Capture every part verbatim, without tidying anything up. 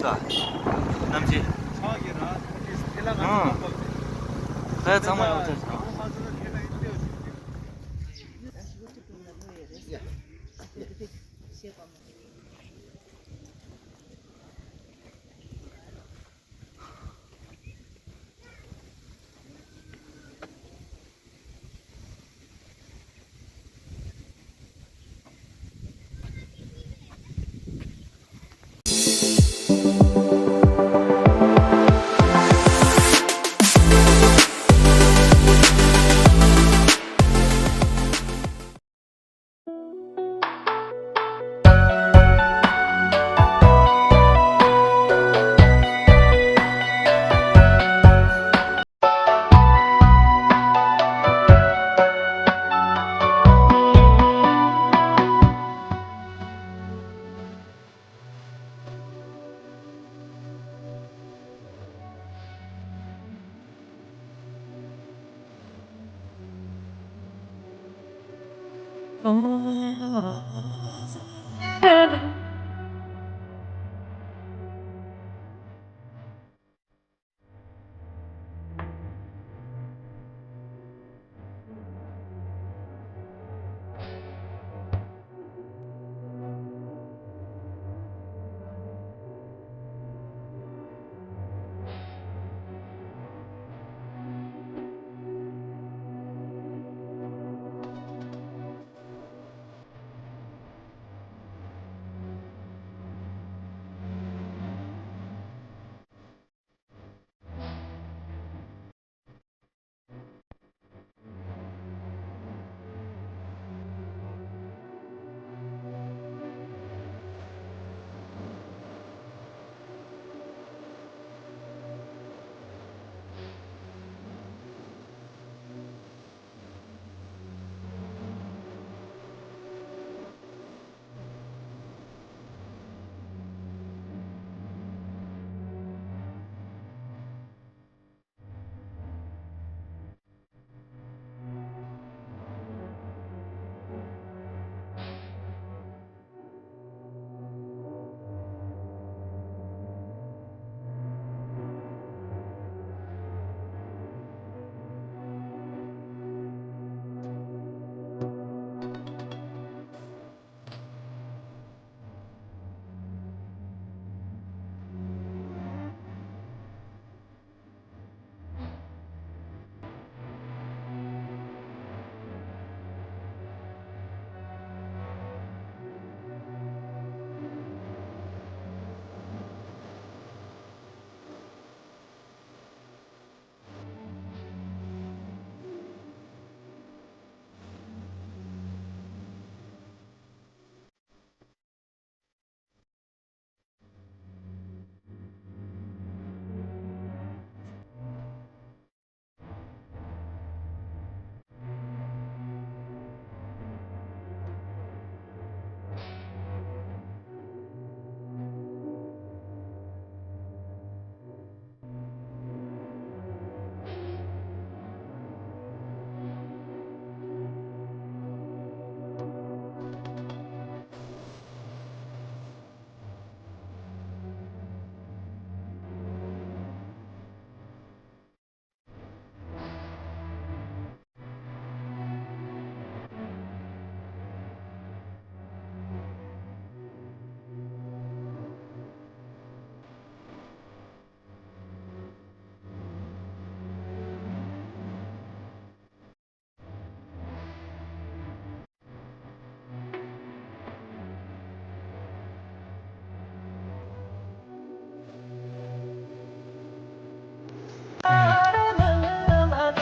གནམ་གྱི། ཨང་། ད་ཚང་མ་ཡོད་ཚར་སོང་།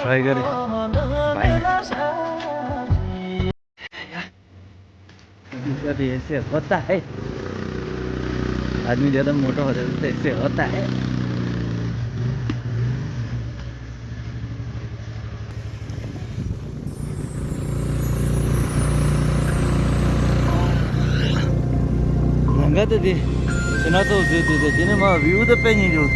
ट्राई गरेँ। पाएन। अभी ऐसे होता है। आदमी ज़्यादा मोटा हो जाता है तो ऐसे होता है। ལམ་ཁ་དེ་དེ་ཕྱི་ནང་ཚོ་བཟོས་དུས་དེ་དེ་ནས་མར་བིའུ་དེ་དཔེ་ཉེ་རུ།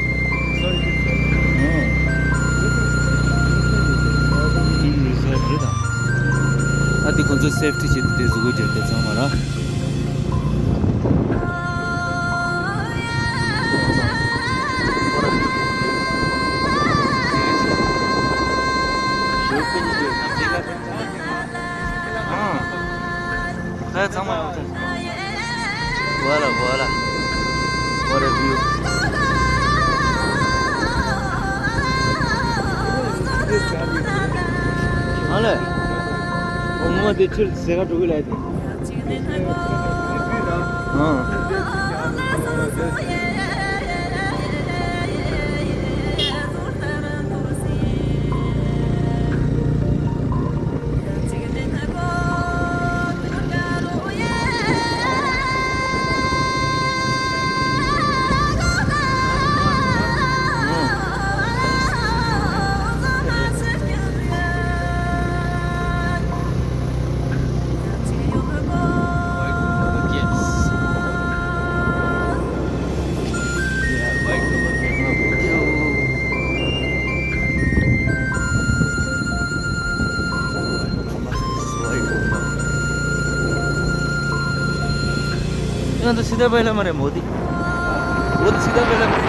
ཨ་དེ་ཁོང་ཚོ་སེབ་ཊི་བྱེད་དུས་དེ་གཟུགས་པོ་སྒྱུར་དེ་ཚང་མ་ར། ཚང་མ་ཡོང་ཐལ། Voilà, voilà. What a view. ཨ་ལས། ངོ་མ་དེ་ཕྱིར་ཟེ་ག་འགྲོ་གི་ལས་དེ། ཨང་། ང་ཚོ་སི་ཏཱ་པའི་ལ་མ་རེད་མོ་དི། འོ་དི་སི་ཏཱ་པའི་ལ་མ་རེད།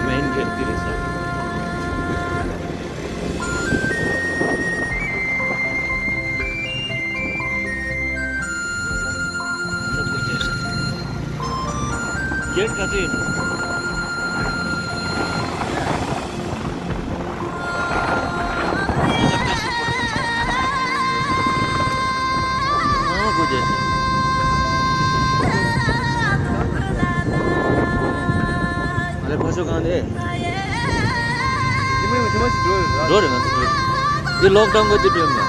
མེན་གེ་ཊི་འདི་རེད་ས། གེ་ཊི་ག་ཚོད་ཡིན་ནམ། ཨ་མ་སྒོ་རྒྱག་ཤག་ཨ་ལས་ཕར་ཕྱོགས་གང་དེ། འགྲོ་རེད་ང་ཚོ་འགྲོ། འདི་ལོག་ཌའོན་གོ་དུས་འགྲོ་ཡིན་ན།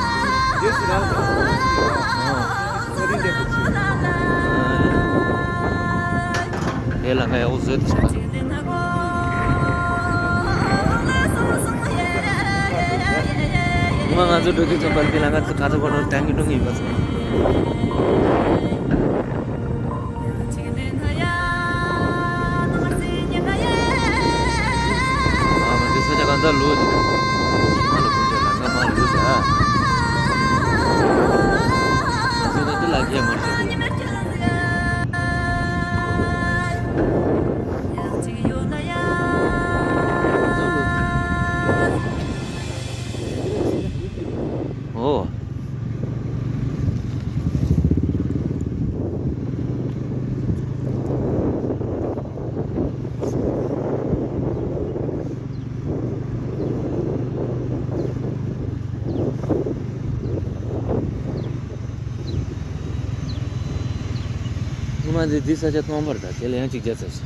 དེ་ལ་ང་ཡག་པོ་བཟོས་ཏེ་ཆགས། ང་ང་ཚོ་འགྲོ་དུས་ཙམ་པ་འདི་ལ་ང་ཚོ་ག་ཚོད་གོ་འགྲོ་དང་གི་འགྲོ་ངེས་པ་ཚོ། ཨ་མ་དེ་ས་ཆ་གང་ཚ་ལུས་ཟེར། ང་ལ་ཀུན་སྤྱོད་ལ་ང་མ་ལུས་ཟེར། ང་ཚོ་ད་དེ་ལ་ཁྱད་མ་ཤེས་ཏེ། ཨོ། སྔོན་མ་འདི་འདི་ས་ཆ་སྟོང་པར་ད་དེ་ལ་ཡང་གཅིག་བརྒྱ་ཚར་ཤག་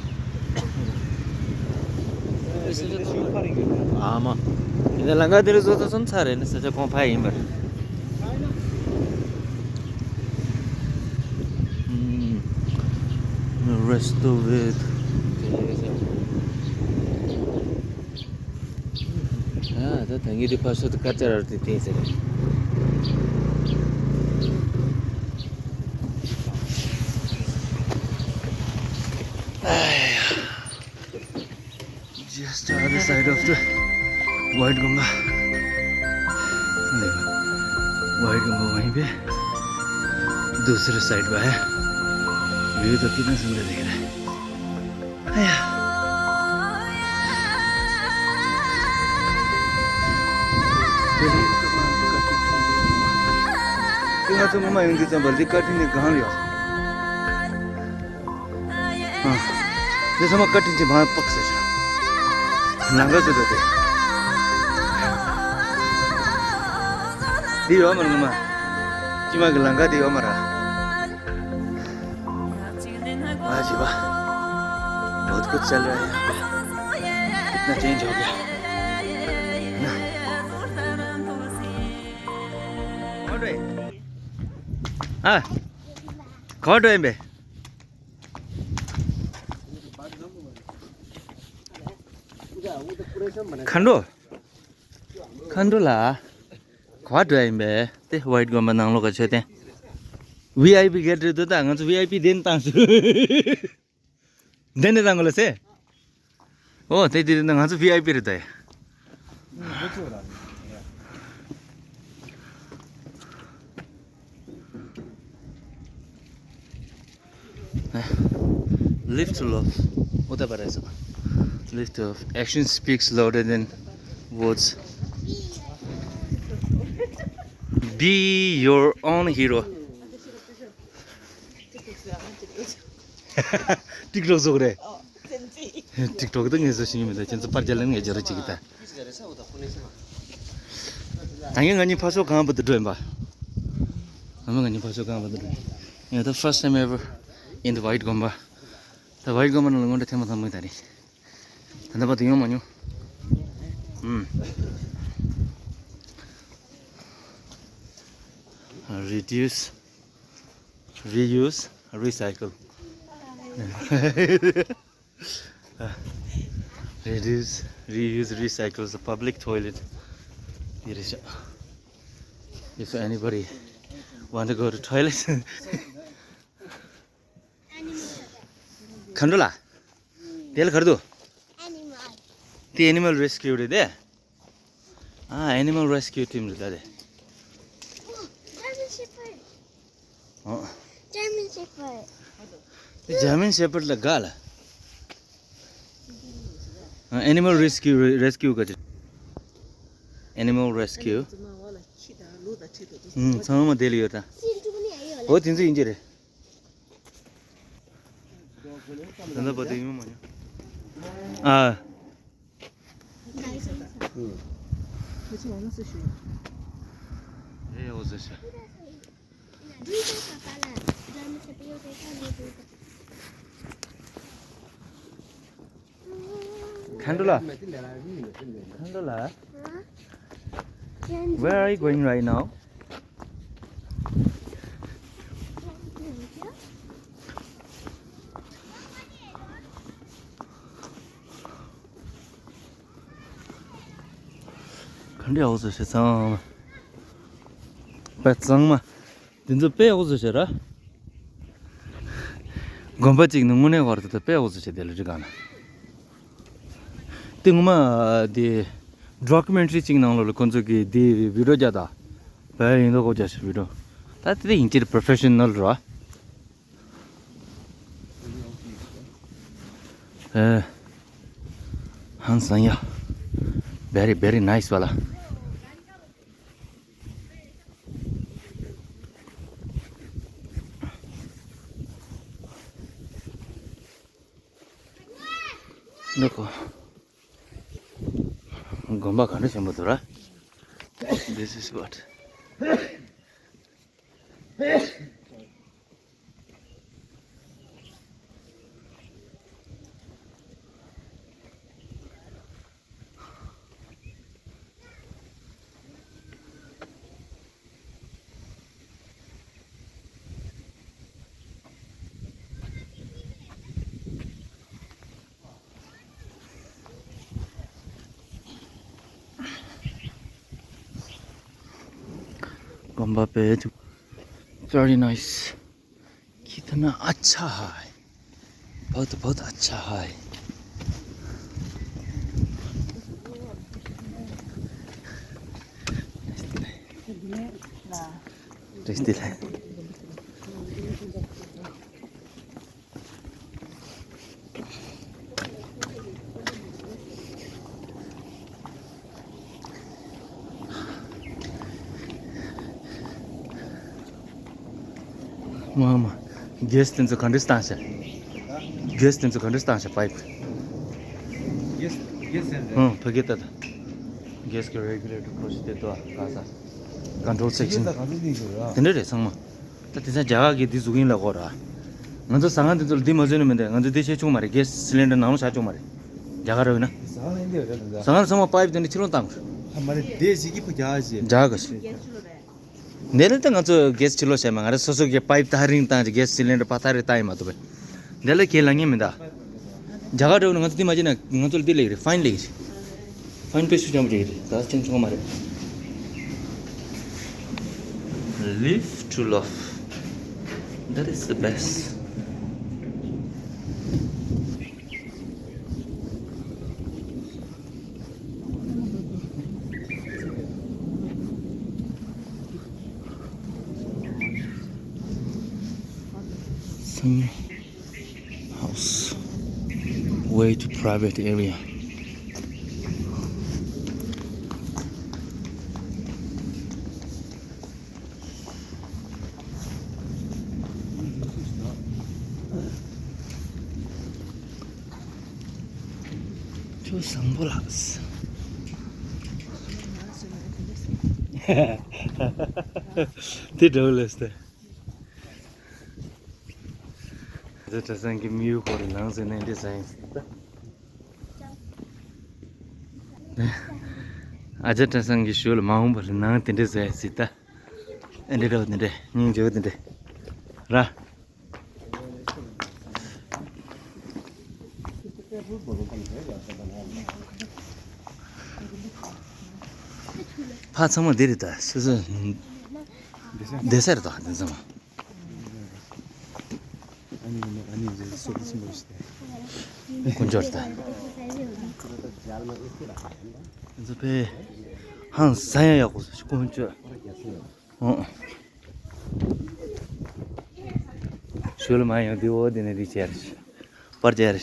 ཨ་མ། དེ་ནས་ལམ་ཁ་དེ་རུ་བཟོ་ཚར་སོང་ཚར་རེད་ནི་ས་ཆ་གོང་འཕར་ཡིན་པར། ཨུམ། རེ་སི་ཊོ་རེ་ཊི། ཨ་ད་ད་ངས་དེ་ཕར་ཚུར་དུ་དཀར་ཆ་ར་དེ་བལྟས་ཟེར། Just other side of the White Ganga. देखो, White Ganga वहीं पे, दूसरे साइड पे है। व्यू तो कितना सुंदर दिख रहा है। आया। ང་ཚོ་ངོ་མ་ཡོང་དུས་ཙམ་པ་འདི་བཀའ་དྲིན་ནི་གང་ལ་ཡོད། ཨ། འདི་ཚང་མ་བཀའ་དྲིན་ཆེ་མ་པགས་ཟེར་ཤག་ལམ་ཁ་ཚོ་ད་དེ། འདི་ཡོད་མ་རེད་ངོ་མ། ཅི་མ་གི་ལམ་ཁ་འདི་ཡོད་མ་རེད། ང་བྱིས་པ། बहुत कुछ चल रहा है यहाँ पे। इतना चेंज हो गया ना। ཨ། ག་པར་འགྲོ་ཡིན་པས། མཁའ་འགྲོ། མཁའ་འགྲོ་ལགས། ག་པར་འགྲོ་ཡིན་པས། དེ་ཝའིཊ་དགོན་པ་ནང་ལོགས་ཀྱི་མཆོད་རྟེན། ཝི་ཨའི་པི་གེ་ཊི་རེད་འདུག་ད་ང་ཚོ་ཝི་ཨའི་པི་འདི་ནས་བཏང་ཤོག་འདི་ནས་བཏང་དགོས་ལ་ཟེར། ཨོ་དེ་དེ་ནི་ང་ཚོ་ཝི་ཨའི་པི་རེད་ད། Live to love. What about it? Live to love. Action speaks louder than words. Be your own hero. ཊིག་ཊོག་བཟོ་གི་རེད། ཊིག་ཊོག་དེ་ངས་བཟོ་ཤེས་ཀྱི་མི་འདུག་ཁྱེད་ཚོ་པར་རྒྱག་ལེན་ངས་རྒྱག་རོགས་བྱེད་ཀྱི་ད། ད་ངས་ང་གཉིས་ཕར་ཕྱོགས་གང་བར་དུ་འགྲོ་ཡིན་པ། ཨ་མ་ང་གཉིས་ཕར་ཕྱོགས་གང་བར་དུ་འགྲོ་ཡིན། ངས་ད་first time ever in the ཝའིཊ་དགོན་པ། ད་ཝའིཊ་དགོན་པ་ནང་ལ་སྔོན་འགྲོ་ཐེངས་མ་ཐམ་པ་ད་རེད། ད་ལྟ་བར་དུ་ཡོང་མ་མྱོང་། ཨུམ། Reduce, reuse, recycle. Reduce, reuse, recycle is a public toilet. Here is a- if anybody want to go to toilet. མཁའ་འགྲོ་ལགས། དེ་ལ་ག་རེ་འདུག་དེ་animal rescue རེད་དེ། ཨ། animal rescue team རེད་ད་དེ། German Shepherd. ཨོ། German Shepherd. དེ་German Shepherd ལ་དགའ་ལ། ཨ། animal rescue, rescue ག་ཅི། animal rescue. ཨུམ། ཚང་མ་དེ་ལ་ཡོད་ད། ཨོ་དེ་ཚོ་ཡིན་གྱི་རེད། ད་ལྟ་བར་དུ་ཡོང་མ་མྱོང་། ཨ། ཨེ་འོ་ཟེར་ཤག་མཁའ་འགྲོ་ལགས། མཁའ་འགྲོ་ལགས། Where are you going right now? ག་འདྲ་ཡག་པོ་བཟོས་ཤག་ཚང་མ། དཔེ་གཙང་མ། འདི་ཚོ་དཔེ་ཡག་པོ་བཟོས་ཤག་ར། དགོན་པ་གཅིག་ནི་དངོས་གནས་བར་དུ་དཔེ་ཡག་པོ་བཟོས་ཤག་དེ་ལ་རི་སྒང་ན། དེ་ངོ་མ་དེ་ཌོ་ཀུ་མེན་ཊ་རི་གཅིག་ནང་ལོགས་ལ་ཁོ་ཚོ་གིས་དེ་བི་ཌི་ཡོ་རྒྱག་ད། བལ་ཡིན་མདོག་ཁ་པོ་རྒྱག་ཤག་བི་ཌི་ཡོ། ད་དེ་ཡིན་གྱི་རེད། པོ་རོ་ཕེ་ཤ་ནལ་ར། ཨེ། ཧང་སང་ཡ། very, very nice བ་ལ། འདི་ཁོ། དགོན་པ་ག་འདྲ་ཆེན་པོ་འདུག་ར། This is what. དགོན་པ་དཔེ་very nice. कितना अच्छा है। बहुत, बहुत अच्छा है। Tasty है। མ་མ། གེ་སི་དེ་ཚོ་ག་འདྲས་བཏང་ཤག་གེ་སི་དེ་ཚོ་ག་འདྲས་བཏང་ཤག་པའིབ། གེ་སི་གེ་སི་ཟེར་ཨང་། ཕ་གི་ལྟ་ད། གེ་སི་གི་རེ་གུ་ལེ་ཊར་ཁོ་ཤི་དེ་ཏོ་ག་ས། ཀོན་ཊོལ་སེག་ཤན། དེ་འདྲ་རེད་ཚང་མ། ད་དེང་སང་རྒྱ་གར་གྱི་འདི་བཟོ་གི་ཡིན་ལབ་ཀྱི་ཡོད་ར། ང་ཚོ་ཟ་ཁང་དེ་ཚོ་ལ་འདི་མ་བཟོས་ན་མི་འདུག་ང་ཚོ་འདི་བྱེད་ཆོག་མ་རེད། གེ་སི་སི་ལིན་ཌར་ནང་ལ་བཞག་ཆོག་མ་རེད། རྒྱ་གར་ར་ཡིན་ན། ཟ་ཁང་ལ་འདི་རེད་ད། ཟ་ཁང་ཚང་མ་པའིབ་དེ་འདྲ་ཕྱི་ལོགས་བཏང་དགོས། ཨ་མ་རེད། དེ་ཞིག་གི་ཕ་རྒྱ་ཞིག་རྒྱ་ག་ཞིག་འདི་ལ་ད་ང་ཚོ་གེ་སི་ཕྱི་ལོགས་བྱས་མ། ང་རང་སོ་སོ་གི་པའིབ་ཐག་རིང་བཏང་ཅིག་གེ་སི་སི་ལིན་ཌར་ཕར་ཐག་རིང་བཏང་ཡིན་མ་གཏོགས་པས། འདི་ལ་ཁས་ལེན་ངེས་མི་འདུག་རྒྱ་གར་འགྲོ་ན་ང་ཚོ་འདི་མ་བྱས་ན་ང་ཚོ་ལ་འདི་ལེགས་རེད། ཕའིན་ལེགས་རེད། ཕའིན་དཔེ་ཤུགས་ཆེན་པོ་ཅིག་རེད། ད་ཅན་ཆུང་མ་རེད། Live to love. That is the best. Same house. Way to private area. ཁྱོད་བཟང་པོ་ལགས། དེ་འདྲ་བོ་ལས་ཏེ། ཨ་ཅག་གྲྭ་ཚང་གི་མི་ཡུལ་སྐོར་ནང་ཟེར་ནས་འདི་ཟེར་ཡིན་སྲིད་ད། ཨ་ཅག་གྲྭ་ཚང་གི་ཞོལ་མ་འོངས་པར་ནང་དེ་འདྲ་ཟེར་ཡིན་སྲིད་ད། ཨེ་འདྲ་འདྲ་བོ་དེ་འདྲ་སྙིང་རྗེ་བོ་དེ་འདྲ་ར། ཕ་ཚང་མ་འདི་རེད་ད། སོ་སོ་བསྡད་ས་རེད་ད། དེ་ཚང་མ་དཀོན་མཆོག་རེད་ད། དེ་ཚོ་ཕའི་ཧང་སང་ཡག་པོ་དཀོན་མཆོག་ཨོ། ཞོལ་མ་ཡང་དེ་འོ་དེ་ནས་དེ་བྱས་རེད། པར་བྱས་རེད།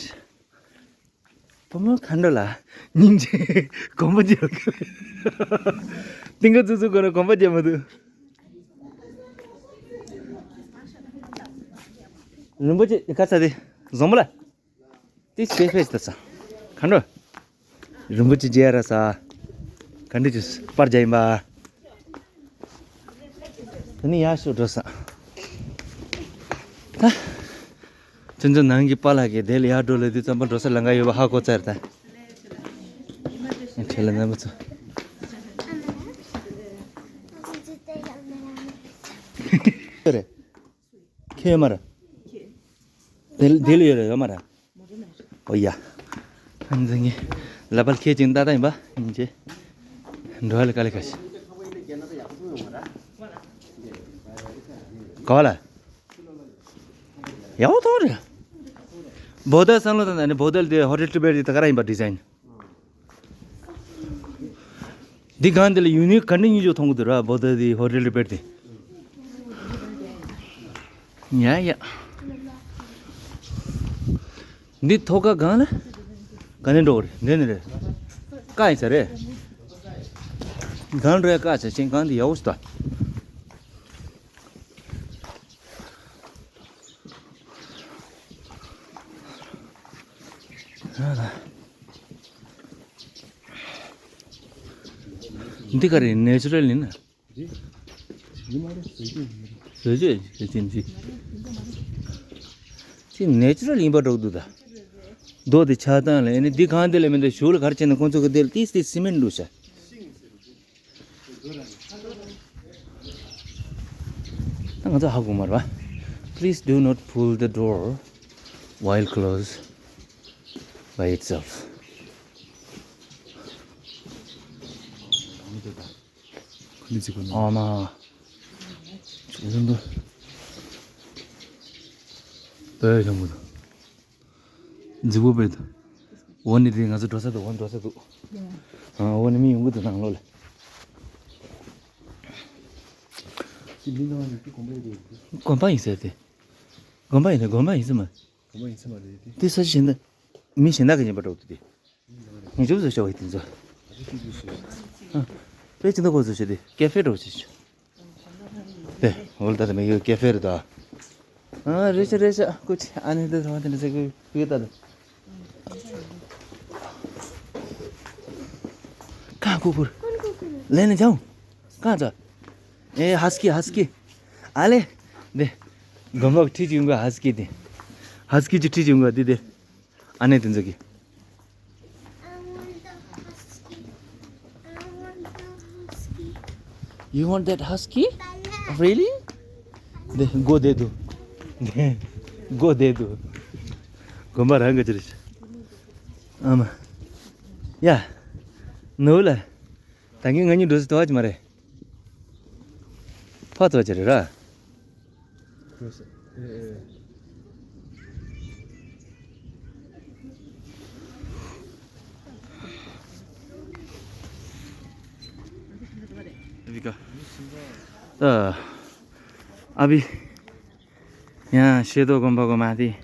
བུ་མོ་མཁའ་འགྲོ་ལ་སྙིང་རྗེ། གོམ་པ་རྒྱབ་ཀྱི། གཏིང་ཁ་ཙུག་ཙུག་གོ་ན་གོམ་པ་རྒྱབ་མ་ཐུབ། རིན་པོ་ཆེ་ཁ་ཚ་དེ་བཟང་མོ་ལ། དེ་ཆེ་ཕེ་ད་ས། མཁའ་འགྲོ། རིན་པོ་ཆེ་མཇལ་ར་ས། ག་འདྲ་ཅིག་པར་རྒྱག་ཡིན་པ། ད་ནི་ཡར་ཤོག་འགྲོ་ས། ད། ཁྱོད་ཚོ་ནང་གི་པཱ་ལགས་ཀྱིས་དེ་ལ་ཡར་འགྲོ་ལབ་དུས་ཙམ་པ་འགྲོ་ས་ལམ་ཁ་ཡོད་པ་ཧ་གོ་ཚར་ད། ཁྱེད་ལ་རྣམ་པ་ཚོ། རེད། ཁྱེད་ཡོད་མ་རེད། དེ་དེ་ལ་ཡོད་རེད། ཡོད་མ་རེད། ཨོ་ཡ། ཨ་ནི་ངས་ལ་པལ་ཁྱེད་ཅིག་ལྟ་ད་ཡིན་པ་ཡིན་ཅེ། འགྲོ་བ་ལ་དཀའ་ལས་ཁ་ཤས། ག་བ་ལ། ཡག་པོ་མཐོང་རེད། བོ་ད་བསམ་བློ་བཏང་ད་ནི་བོ་ད་དེ་ཧོ་ཊེལ་ཊི་བེ་ཊི་དེ་ད་ག་རང་ཡིན་པ་ཌི་ཛའིན། འདི་སྒང་འདི་ལ་ཡུ་ནི་ག་འདྲ་སྙིང་རྗེ་མཐོང་གི་འདུག་ར། བོ་ད་དེ་ཧོ་ཊེལ་ཊི་བེ་ཊི་དེ། ཡ་ཡ། འདི་ཐོག་ཁ་སྒང་ལ་ག་ནས་འགྲོ་གི་རེད། འདི་ནས་རེད། ཀ་ཡིན་ས་རེད། སྒང་འགྲོ་ཡ་ཀ་ཆ་ཆེན་སྒང་འདི་ཡག་པོ་ཞིག་འདུག་འདི་ག་རེ་ནེ་ཅུ་རལ་ཡིན་ན། བཟོ་བཅོས་བྱེད་ཀྱིན་ཅི། ཅི་ནེ་ཅུ་རལ་ཡིན་པ་འགྲོ་གི་འདུག་ད། རྡོ་དེ་ཆགས་སྟངས་ལ་ཨ་ནི་འདི་གང་དེ་ལ་མི་འདུག་གཞུག་ལ་ག་རེ་བྱས་ན་ཁོང་ཚོ་གི་དེ་ལ་ཏིས་ཏིས་སི་མེན་འདུག་ཤག་ད་ང་ཚོ་ཧ་གོ་མ་རེད་པ། Please do not pull the door while closed by itself. ཨ་མ། ཆུ་ཚོད་འདུག་དཔེ་ཡག་པོ་འདུག་རྫིག་པོ་དཔེ་འདུག་འོ་ནི་དེ་ང་ཚོ་འགྲོ་ས་འདུག་འོ་འགྲོ་ས་འདུག་ཨ་འོ་ནི་མི་ཡོང་གི་འདུག་ནང་ལོགས་ལ། དགོན་པ་ཡིན་ཟེར་ཏེ། དགོན་པ་ཡིན་ན་དགོན་པ་ཡིན་ས་མ། དགོན་པ་ཡིན་ས་མ་རེད་དེ། དེ་ས་ཆ་གཞན་དུ། མི་གཞན་དག་གིས་ཉན་པ་འགྲོ་འདུག་དེ། ངས་ཅུང་ཟད་ཤོར་བའི་དེ་ཚོ། ཨ། དཔེ་ཅི་འདྲ་གོ་ཚོད་བྱས་ཏེ་ཀེ་ཧྥེ་འདྲ་བོ་ཅིག་བྱས། དེ་འོལ་ད་དེ་མི་ཡོད་ཀེ་ཧྥེ་རེད་ད། ཨ་རེད་ཤག་རེད་ཤག་སྐུ་མཁྱེན། ཨ་ནི་དེ་ཚོ་དེ་འདྲ་ཟེར་གི་ཡོད་ད། ཀ་ཀུ་ཀུར། ལན་ལན་ཅང་། ཀ་ཙ། ཨེ་ཧ་སི་ཀི་ཧ་སི་ཀི། ཨ་ལེ། དེ། དགོན་པ་ཁྲིད་ཅིག་ཡོང་གི་ཧ་སི་ཀི་དེ། ཧ་སི་ཀི་ཅིག་ཁྲིད་བྱུང་ག་འདི་དེ། ཨ་ནེ་དེ་ཚོ་གི། You want that husky? Really? དེ་སྒོ་བསྡད་འདུག་དེ་སྒོ་བསྡད་འདུག་དགོན་པ་རང་གི་ཅི་རེད། ཨ་མ། ཡ། ནོར་བུ་ལགས། ད་གིན་ང་གཉིས་འགྲོ་ས་དོ་བ་ཅི་མ་རེད། ཕ་དོ་བ་ཅི་རེད་ར། ཨ་བི། ཡ་ཤེས་དོ་དགོན་པ་གོ་མ་དེ།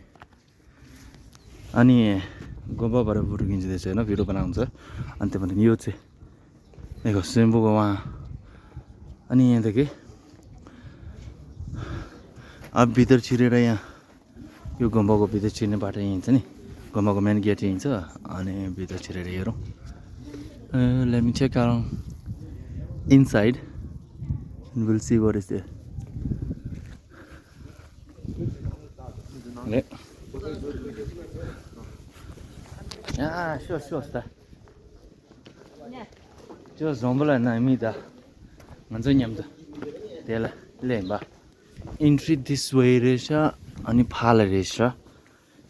ཨ་ནི། དགོན་པ་བར་བུ་རུ་གིན་ཇི་དེ་ཟེར་ན་བི་རུ་པ་ནང་ཚོ། ཨ་ནི་དེ་མ་དེ་ཡོད་ཚེ། ཨེ་གོ་སེམས་པོ་གོ་མ། ཨ་ནི་ཡན་དེ་གི། ཨ་བི་དར་ཆི་རེ་ར་ཡང་། ཡོ་དགོན་པ་གོ་བི་དར་ཆི་ནི་པ་ཏྲ་ཡིན་ཚེ་ནི། དགོན་པ་གོ་མེན་གེ་ཊི་ཡིན་ཚེ། ཨ་ནི་བི་དར་ཆི་རེ་ར་ཡོད་རུང་། Uh, let me check around inside and we'll see what is there. ལེ། ཡ་ཤོ་ཤོ་སྟ། ཅོ་བཟང་པོ་ལ་ནང་མི་ད། ང་ཚོ་མཉམ་དུ། དེ་ལ་ལེན་པ། Entry this way རེད་ཤག་ཨ་ནི་ཕ་ལ་རེད་ཤག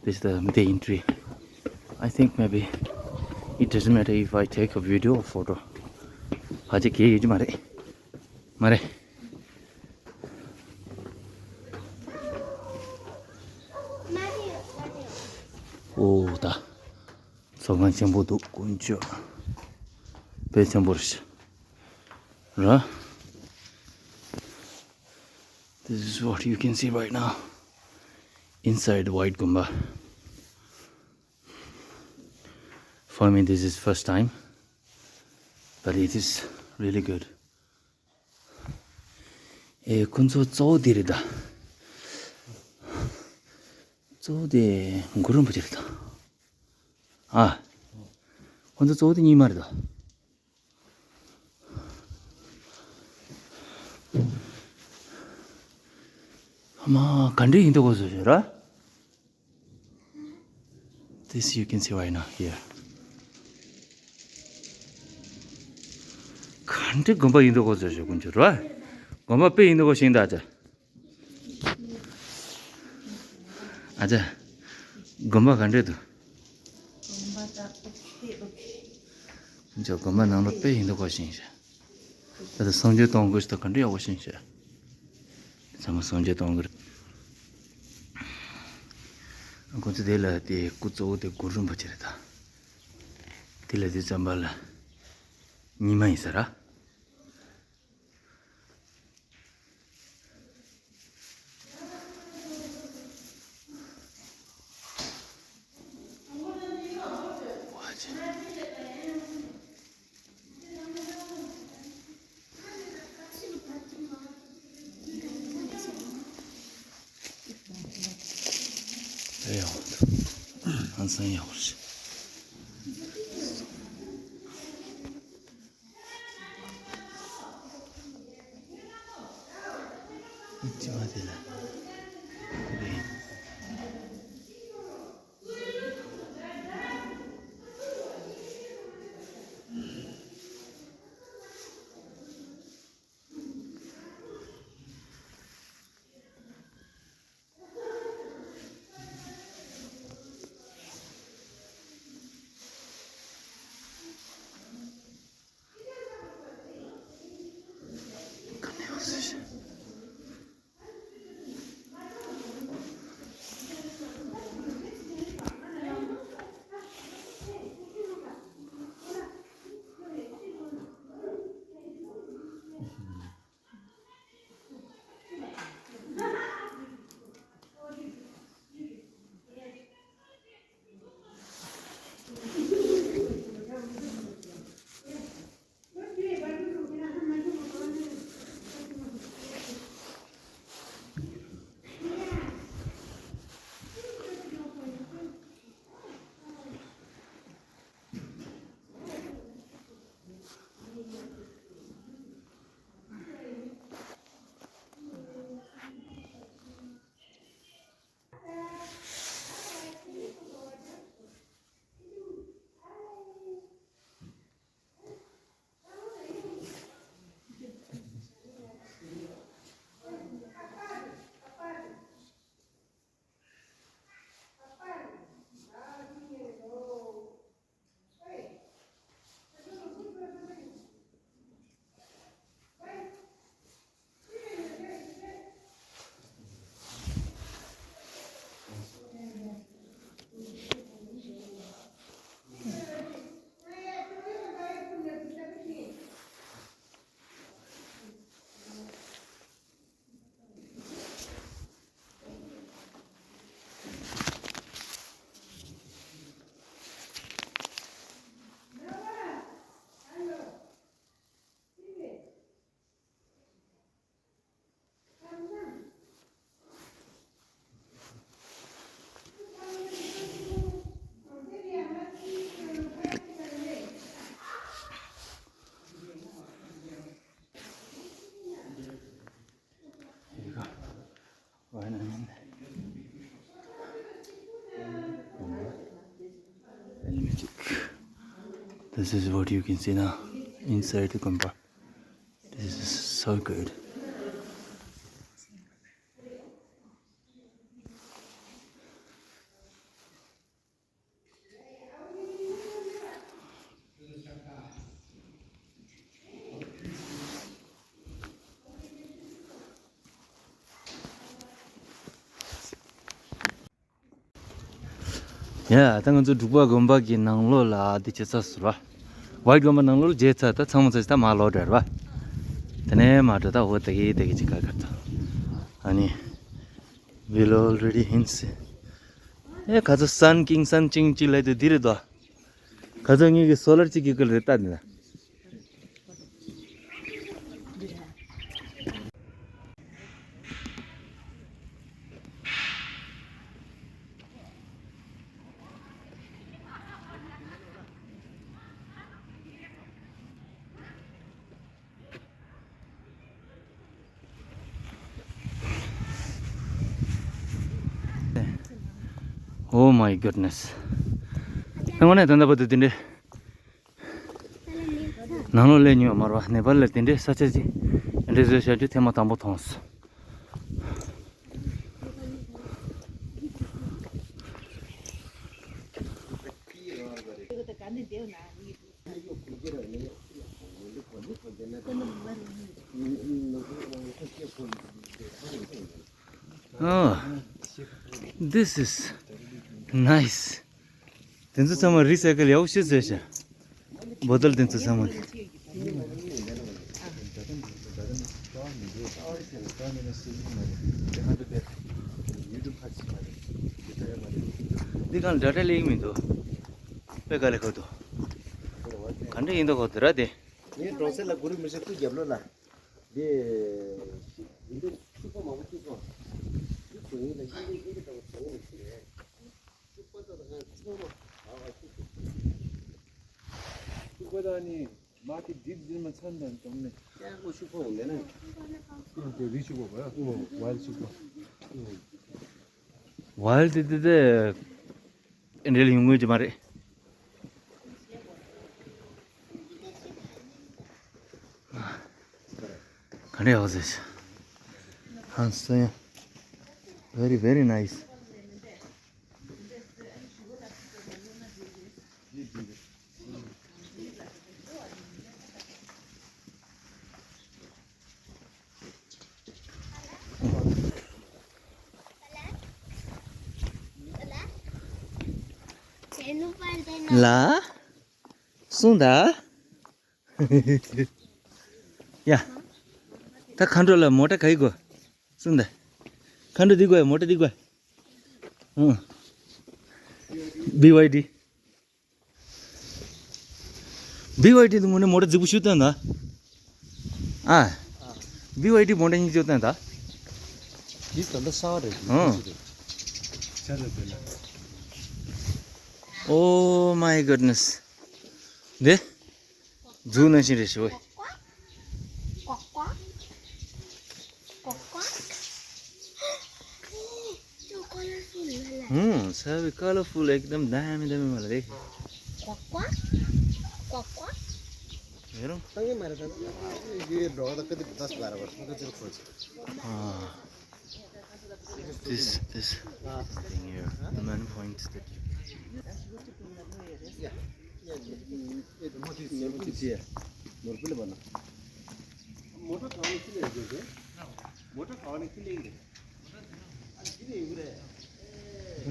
This is the, the entry. I think maybe it doesn't matter if I take a video or photo. ཕ་ཅེ་གེ་ཡོད་ཀྱི་མ་རེད། མ་རེད། ཨོ་ད། ཚོགས་ཁང་ཆེན་པོ་འདུག་དཀོན་མཆོག་དཔེ་ཆེན་པོ་རེད་ཤག་ར། This is what you can see right now inside White Gumba. For me, this is first time, but it is really good. ཨེ་ཁོང་ཚོ་གཙོ་བོ་འདི་རེད་ད། གཙོ་བོ་དེ་གུ་རུ་རིན་པོ་ཆེ་རེད་ད། ཨ། ཁོང་ཚོ་གཙོ་བོ་དེ་རྙིང་མ་རེད་ད། ཨ་མ་ག་འདྲ་ཡིན་འདུག་གོ་བཟོ་བྱོས་ར། This you can see right now here. ག་འདྲ་དགོན་པ་ཡིན་འདུག་གོ་བཟོ་བྱོས་དཀོན་མཆོག་ར། དགོན་པ་དཔེ་ཡིན་འདུག་གོ་ཤིང་ད་ཨ་ཅག་ཨ་ཅག་དགོན་པ་ག་འདྲ་འདུག་དགོན་པ་ད་ཨོ་ཁེ་ཨོ་ཁེ། ཅོ་དགོན་པ་ནང་ལ་དཔེ་ཡིན་འདུག་གོ་ཤིང་ཤ། ད་ལྟ་སངས་རྒྱས་གཏོང་དགོས་ཤི་ད་ག་འདྲ་ཡག་པོ་ཤིང་ཤ། ཚང་མ་སངས་རྒྱས་གཏོང་དགོས་རེད། ཁོ་ཚོ་དེ་ལ་དེ་སྐུ་གཙོ་བོ་དེ་གུ་རུ་རིན་པོ་ཆེ་རེད་ད། དེ་ལ་དེ་ཙམ་པ་ལ་རྙིང་མ་ཡིན་ས་ར། ཨེ་ཡོད། ཨང་སང་ཡོད་རེད། ཅི་མ་དེ་ལ། This is what you can see now inside the compound. This is so good. ཡ། ད་ང་ཚོ་འབྲུག་པ་དགོན་པ་གི་ནང་ལོགས་ལ་འདི་བྱེད་ཚར་སོང་ར། ཝའིཊ་དགོན་པ་ནང་ལོགས་ལ་མཇལ་ཚར། ད་ཚང་མ་ཚར་ཞིག་ད་མར་ལོག་འགྲོ་ར་བ། དེ་ནས་མར་འགྲོ། ད་འོ་ད་གི་ད་གི་ཅིག་ཁ་ཁ་ད། ཨ་ནི། Below already hints. ཨེ་ག་ཚོད་sun king sun king ཅིག་ལབ་དུས་འདི་རེད་དོ། ག་ཚོད་ངེད་ཀྱི་solar ཅིག་གི་ཀུལ་རེད་ད་འདི་ན། Oh my goodness. དངོས་གནས་ད་ལྟ་བར་དུ་འདི་འདྲའི་ནང་ལོགས་སླེབས་མྱོང་མ་རེད་བ། ནེ་པཱལ་ལ་དེ་འདྲའི་ས་ཆ་ཅིག་འདི་འདྲའི་བཟོས་བཞག་རྒྱུ་ཐེངས་མ་དང་པོ་མཐོང་སོང་། Oh, this is nice. དེ་ཚོ་ཚང་མ་རི་སའི་ཀལ་ཡག་པོ་ཞིག་བཟོས་ཤག་བོ་ཏལ་དེ་ཚོ་ཚང་མ། འདི་གང་ཌ་ཊ་ལེགས་མི་འདུག་དཔེ་དཀའ་ལས་ཁག་འདུག་ག་འདྲ་ཡིན་མདོག་ཁ་འདུག་ར་དེ། ངའི་གྲོང་གསེབ་ལ་གུ་རུ་མི་ཤེས་ཁུ་རྒྱབ་ལོ་ལ། འདི། འདི་འདྲ་ཕྱུག་པོ་མང་པོ་ཐུག་སོང་། འདི་བྱུང་ཡིན་ལ་ཡིན་འདི་ཡིན་འདི་འདྲ་བོ་བྱུང་ཡིན་ཞིག་རེད། ཕྱུག་པོ་ད་ད་ཚང་མ་ཨ་ཨ་ཕྱུག་པོ། ཕྱུག་པོ་ད་ནི་མ་གི་འདི་འདི་མ་ཚན་དང་འདོམ་ནི། ཡང་ཁོ་ཕྱུག་པོ་ཡིན་ལ་ན། ཁོ་རི་ཕྱུག་པོ་བ། ཝའིལ་ཕྱུག་པོ། ཝའིལ་དེ་དེ་དེ། འདྲེ་ལ་ཡོང་གི་མ་རེད། ག་འདྲ་ཡོད་ཟེར། ཧང་སང་། Very, very nice. ལ། གསུངས་ད། ཡ། ད་མཁའ་འགྲོ་ལ་མོ་ཊ་ག་ཡི་དགོས། གསུངས་ད། མཁའ་འགྲོ་འདི་དགོས། མོ་ཊ་འདི་དགོས། ཨང་། བི་ཝའི་ཌི། བི་ཝའི་ཌི་དེ་དངོས་གནས་མོ་ཊ་རྫིག་པོ་ཞིག་སྟོན་ད། ཨ། བི་ཝའི་ཌི་མོ་ཊ་གཉིས་ཅོག་སྟོན་ད། འདི་ད་ལྟ་གསར་རེད། ཨང་། ཆ་ལ་དེ་ལ། Oh my goodness. འདི། རྫུ་ནང་བཞིན་རེད་ཞུ། ཀོག་ཀོག་ཀོག་ཀོག So colorful. ཧུམ། So colorful. एकदम दामी दामी वाला देख। ཀོག་ཀོག་ཀོག་ཀོག हेरौँ। सँगै मारेर जानु। यो ढोका त कति दस बाह्र वर्ष, म त जेल खोल्छु। अँ। This, this thing here, the main point that you motor खाने के लिए। मोटर खाने के लिए।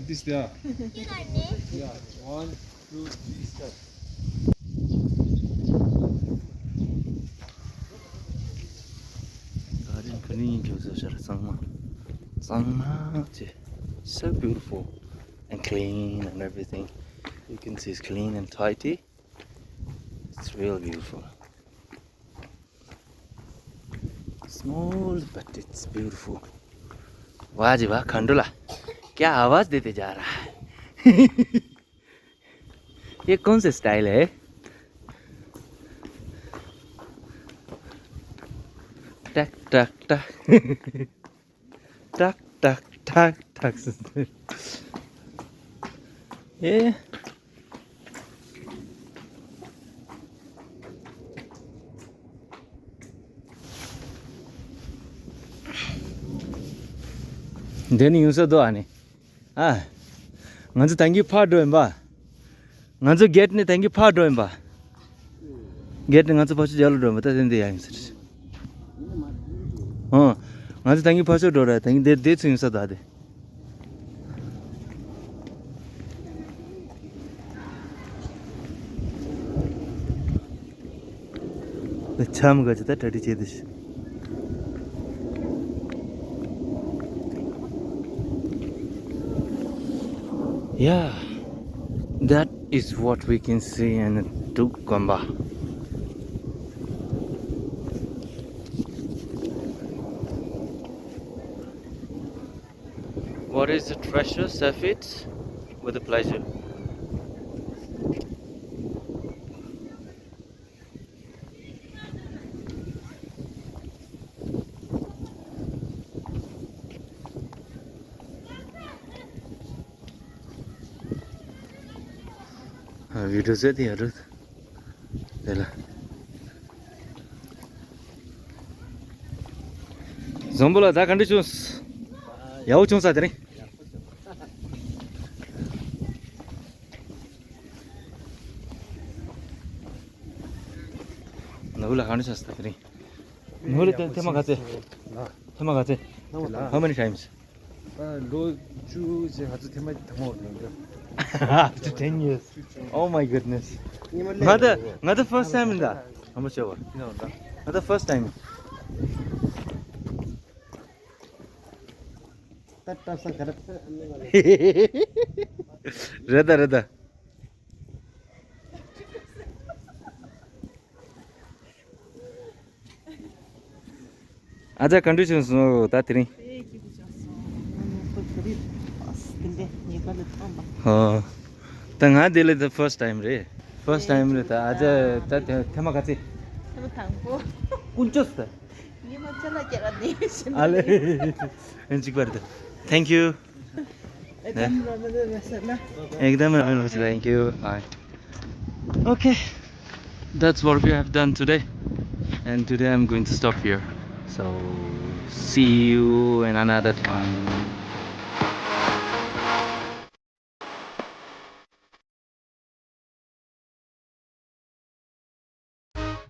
This there. Yeah, one, two, three, start. ག་རེ་ག་རེ་ཡིན་ཀྱང་བཟོ་ཤར་གཙང་མ། གཙང་མ་ཅི། So beautiful and clean and everything. You can see it's clean and tidy. It's real beautiful. Small, but it's beautiful. वाह जी वाह, खंडोला क्या आवाज देते जा रहा है। ये कौन सा स्टाइल है? टक, टक, टक। टक, टक, टक, टक। ए। འདི་ནི་ཡོང་ས་འདུག་ཨ་ནི། ཨ། ང་ཚོ་ད་གིན་ཕར་འགྲོ་ཡིན་པ། ང་ཚོ་གེ་ཊི་ནས་ད་གིན་ཕར་འགྲོ་ཡིན་པ། གེ་ཊི་ནས་ང་ཚོ་ཕར་ཕྱོགས་རྒྱབ་ལ་འགྲོ་ཡིན་པ། ད་དེ་འདི་ཡ་ཡིན་ཟེར། ཨོ། ང་ཚོ་ད་གིན་ཕར་ཕྱོགས་འགྲོ་ར། ད་གིན་དེ་དེ་ཚོ་ཡོང་ས་འདུག་ཨ་དེ། ཆམ་ག་ཅི་ད་གྲ་སྒྲིག་བྱེད་དུ་ཤི། Yeah, that is what we can see in Dukwamba. What is the treasure? Save it with a pleasure. ཨ། བི་ཌི་ཡོ་བཟོས་ཏེ་ཡ་རུ། དེ་ལ། བཟང་པོ་ལགས། ད་ག་འདྲ་བྱུང་། ཡག་པོ་བྱུང་ས་དེ་རིང་། ནུ་ལ་ག་འདྲ་བྱུང་ས་དེ་རིང་། ནུ་ལ་ཐེངས་མ་ག་ཚོད། ཐེངས་མ་ག་ཚོད། How many times? ཨ། ལོ་བཅུ་ཙམ། ང་ཚོ་ཐེངས་མ་དང་པོ་རེད་འདུག After ten years. Oh my goodness. ང་ད་ང་ད་first time ཡིན་ད། ཧམ་པ་ཆེ་བ། ང་ད་first time། རེད་ད་རེད་ད། ཨ་ཅག་ག་འདྲ་བྱུང་སོང་ད་དེ་རིང་། དཔེ་སྐྱིད་པོ་བྱུང་སོང་། ང་ནི་ཁོ་བོད་རིགས་ཨ་སི་དེ་འདྲའི་ཉེས་པ་ལ་ཐོན་པ། ཧོ། ད་ང་འདི་ལ་ད་first time རེད། First time རེད་ད། ཨ་ཅག་ད་ཐེངས་མ་ག་ཚོད། ཐེངས་མ་དང་པོ། ཀུན་སྤྱོད་ད། ཉི་མ་ཅ་ལག་སྐྱེལ་ར་འདི་བཞིན། ཨ་ལེ། ཨེ་འཇིགས་པ་རེད། Thank you. एकदम राम्रै रहेछ ल। एकदमै राम्रो रहेछ। Thank you. Bye. Okay, that's what we have done today, and today I'm going to stop here, so see you in another time.